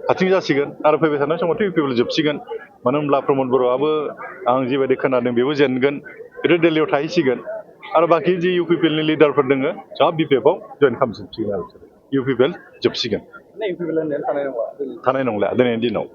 हारसिं जासिगोन आरो फैबाय थानाय समावथ' इउपिपिएल जोबसिगोन मानो होनब्ला प्रमद बर'आबो आं जिबायदि खोनादों बेबो जेनगोन बेथ' दिल्लीयाव थाहैसिगोन आरो बाखि जि इउपिपिएलनि लिडारफोर दङ सब बिपिएफआव जइन खालामजोबसिगोन आरो इउपिपिएल जोबसिगोन थानाय नंला दिनैनि दिनाव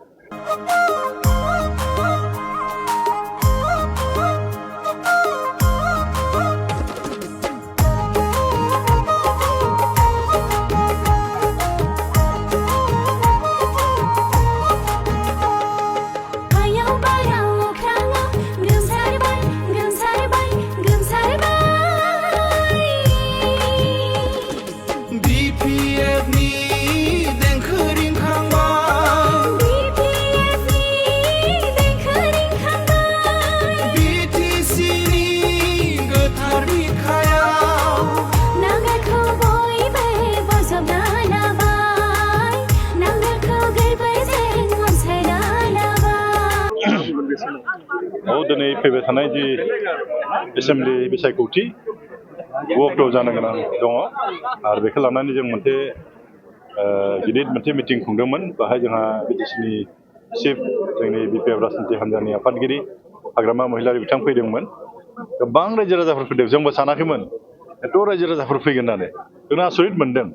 दिनै फैबाय थानाय जि एसेमब्लि बिसायख'थि अक्ट'आव जानो गोनां दङ आरो बेखौ लानानै जों मोनसे गिदिर मोनसे मिटिं खुंदोंमोन बाहाय जोंहा बिटिसिनि चिफ जोंनि बिपिएफ राजनिति हान्जानि आफादगिरि हाग्रामा महिलारि बिथां फैदोंमोन गोबां रायजो राजाफोर फैदों जोंबो सानाखैमोन एथ' रायजो राजाफोर फैगोन होननानै जों आसरित मोनदों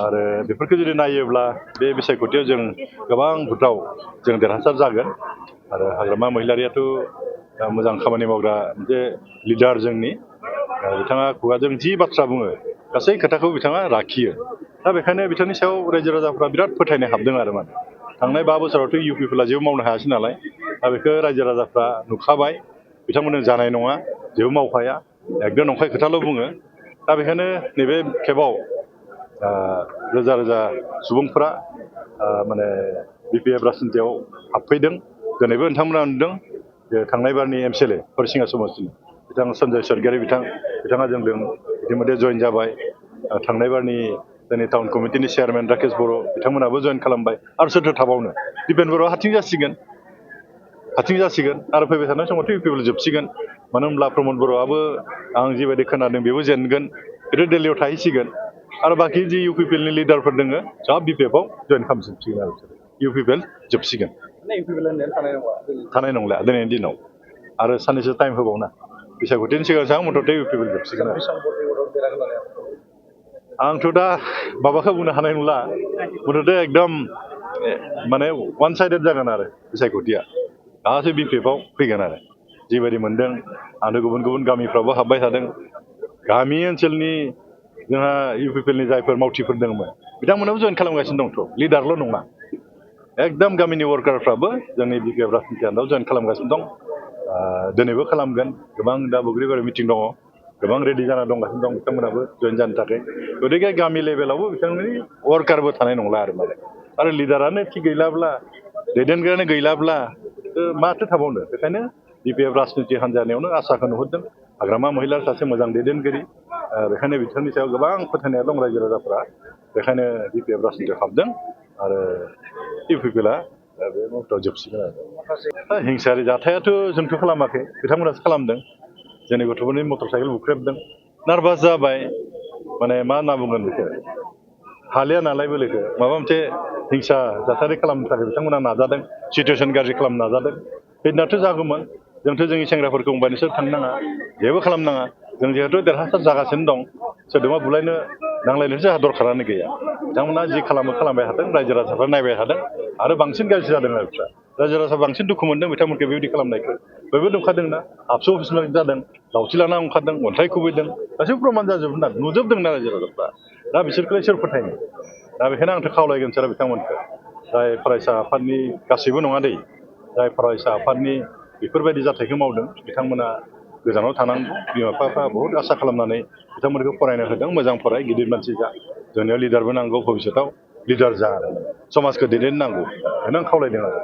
आरो बेफोरखौ जुदि नायोब्ला बे बिसायख'थियाव जों गोबां भोटाव जों देरहासार जागोन आरो हाग्रामा महिलारियाथ' मोजां खामानि मावग्रा मोनसे लिडार जोंनि बिथाङा खुगाजों जि बाथ्रा बुङो गासै खोथाखौ बिथाङा लाखियो दा बेखायनो बिथांनि सायाव रायजो राजाफ्रा बिराद फोथायनाय हाबदों आरो माने थांनाय 5 बोसोरावथ' इउपिपिएलआ जेबो मावनो हायासै नालाय दा बेखौ रायजो राजाफ्रा नुखाबाय बिथांमोननो जानाय नङा जेबो मावखाया एकदम नंखाय खोथाल' बुङो दा बेखायनो नैबे खेबाव रोजा रोजा सुबुंफोरा माने बिपिएफ राजनितियाव हाबफैदों दिनैबो नोंथांमोना नुदों जे थांनाय बारनि एमसिएलए हरिसिङा समस्तिनि बिथां सन्जय सरगियारि बिथाङा जोंजों इतिमध्य जइन जाबाय थांनाय बारनि जोंनि टाउन कमिटिनि चेयारमेन राकेश बर' बिथांमोनाबो जइन खालामबाय आरो सोरथो थाबावनो दिपेन बर'आ हारसिं जासिगोन आरो फैबाय थानाय समावथ' इउपिपिएल जोबसिगोन मानो होनब्ला प्रमद बर'आबो आं जिबायदि खोनादों बेबो जेनगोन बेथ' दिल्लीयाव थाहैसिगोन आरो बाखि जि इउपिपिएलनि लिडारफोर दङ सब बिपिएफआव जइन खालामजोबसिगोन आरो इउपिपिएल जोबसिगोन थानाय नंला दिनैनि दिनाव आरो साननैसो टाइम होबावना बिसायख'थिनि सिगां मथ'थे इउपिपिएल जोबसिगोन आंथ' दा माबाखौ बुंनो हानाय नंला मथ'थे एकदम माने वान साइडेड जागोन आरो बिसायख'थिया गासै बिपिएफआव फैगोन आरो जिबायदि मोनदों आरो गुबुन गुबुन गामिफ्रावबो हाबबाय थादों गामि ओनसोलनि जोंहा इउपिपिएलनि जायफोर मावथिफोर दंमोन बिथांमोनाबो जइन खालामगासिनो दंथ' लिडारल' नङा एकदम गामिनि वार्कारफ्राबो जोंनि बिपिएफ राजनिति हान्जायाव जइन खालामगासिनो दं दिनैबो खालामगोन गोबां दा बग्रिबारि मिटिं दङ गोबां रेडि जाना दंगासिनो दं बिथांमोनाबो जइन जानो थाखाय गतिके गामि लेभेलावबो बिथांमोननि वार्कारबो थानाय नंला आरो माने आरो लिडारानो थिग गैलाब्ला दैदेनग्रायानो गैलाब्ला माथो थाबावनो बेखायनो बिपिएफ राजनिति हान्जानियावनो आसाखौ नुहुरदों हाग्रामा महिला सासे मोजां दैदेनगिरि बेखायनो बिथांनि सायाव गोबां फोथायनाय दं रायजो राजाफ्रा बेखायनो बिपिएफ राजनितियाव हाबदों आरो इउपिपिएलआ बे मथ'आव जोबसिगोन आरो हिंसायारि जाथायाथ' जोंथ' खालामाखै बिथांमोनासो खालामदों जोंनि गथ'फोरनि मटर साइकेल बुख्रेबदों नार्भास जाबाय माने मा होनना बुंगोन बेखौ हालिया नालाय बोलोखौ माबा मोनसे हिंसा जाथायारि खालामनो थाखाय बिथांमोना नाजादों सिटुवेसन गाज्रि खालामनो नाजादों बिदिनाथ' जागौमोन जोंथ' जोंनि सेंग्राफोरखौ बुंबाय नोंसोर थांनाङा जेबो खालामनाङा जों जिहेथु देरहासार जागासिनो दं सोरजोंबा बुलायनो नांलायनोसो जोंहा दरखारानो गैया बिथांमोना जि खालामबाय थादों रायजो राजाफ्रा नायबाय थादों आरो बांसिन गाज्रि जादों आरो रायजो राजा बांसिन दुखु मोनदों बिथांमोनखौ बेबायदि खालामनायखौ बयबो नुखादोंना आबसु अफिसनिफ्राय जादों लावथि लाना ओंखारदों अन्थाइ खुबैदों गासैबो प्रमान जाजोबदों नुजोबदोंना रायजो राजाफ्रा दा बिसोरखौलाय सोर फोथायनो दा बेखायनो आंथ' खावलायगोन सार बिथांमोनखौ जाय फरायसा आफादनि गासैबो नङा दै जाय फरायसा आफादनि बेफोरबायदि जाथायखौ मावदों बिथांमोना गोजानाव थानांगौ बिमा बिफाफ्रा बहुद आसा खालामनानै बिथांमोनखौ फरायनो होदों मोजां फराय गिदिर मानसि जा जोंनियाव लिडारबो नांगौ भबिष्यताव लिडार जा समाजखौ दैदेननांगौ बेखौनो आं खावलायदों आरो